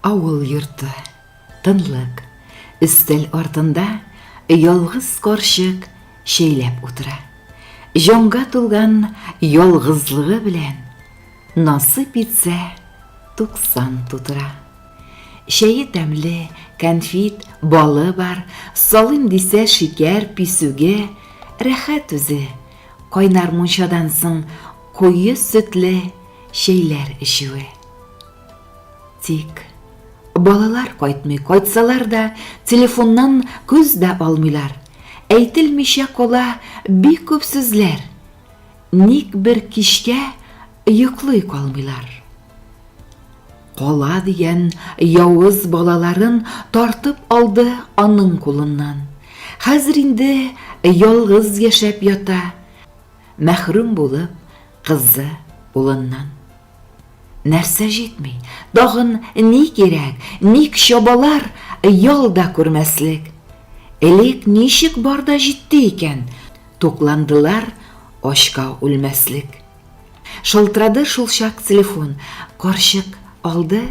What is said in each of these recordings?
Авыл йорты. Тынлык. Өстәл артында ялгыз карчык чәйләп утыра. Җанга тулган ялгызлыгы белән насыйп итсә 90 тутыра. Чәе тәмле, кәнфит, балы бар, салыйм дисә шикәр, писүге, рәхәт үзе. Кайнар мунчадан соң куе сөтле чәйләр эчүе. Тик балалар кайтмый, кайтсалар да, телефоннан күз дә алмыйлар. Әйтелмичә кала бик күп сүзләр. Ник бер кичкә йоклый калмыйлар. Кала дигән явыз балаларын тартып алды аның кулыннан. Хәзер инде ялгыз яшәп ята, мәхрүм булып кызы улыннан. Нәрсә җитми? Тагын ни кирәк? Ник чабалар ял да күрмәслек? Элек ничек бар да җитте икән? Тукландылар ачка үлмәслек. Шалтырады шулчак телефон. Карчык алды,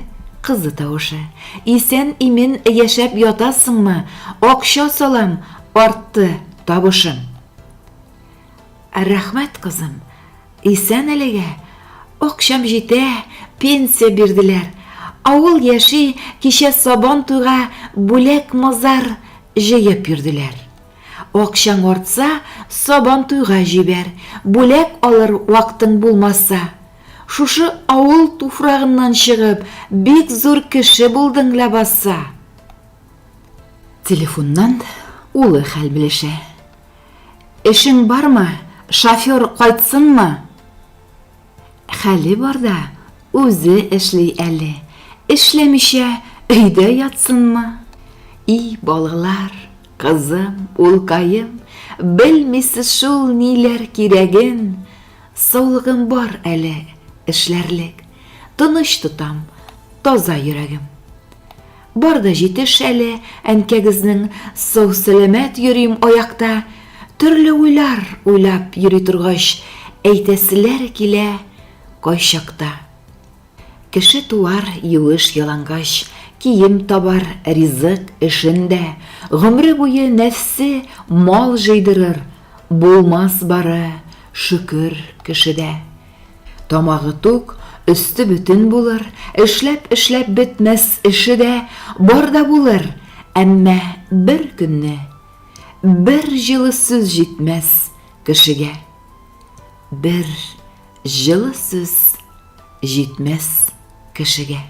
кызы тавышы. Исән-имин яшәп ятасыңмы? Акча салам, артты табышым. Рәхмәт, кызым. Исән әлегә. Акчам җитә, пенсия бирделәр. Авыл яши, кичә Сабан туйга бүләк-мазар җыеп йөрделәр. Акчаң артса, Сабан туйга җибәр, бүләк алыр вактың булмаса. Шушы авыл туфрагыннан чыгып, бик зур кеше булдың ләбаса. Телефоннан улы хәл белешә. Эшең бармы? Шофер кайтсынмы? Хәле барда үзе эшли әле. Эшләмичә өйдә ятсынмы? И, балалар, кызым, улкаем, белмисез шул ниләр кирәген. Саулыгым бар әле эшләрлек. Тыныч тотам, таза йөрәгем. Бар да җитеш әле, әнкәгезнең сау-сәламәт йөрим аякта. Төрле уйлар уйлап йөри торгач, әйтәселәр килә кайчакта. Кеше туар юеш ялангач, кием табар, ризык эшен дә, гомре буе нәфсе мал җыйдырыр, булмас бары шөкер кешедә. Тамагы тук, өсте бөтен булыр, эшләп-эшләп бетмәс эше дә бар да булыр, әмма бер көнне бер җылы сүз җитмәс кешегә. Бер җылы сүз җитмәс кешегә.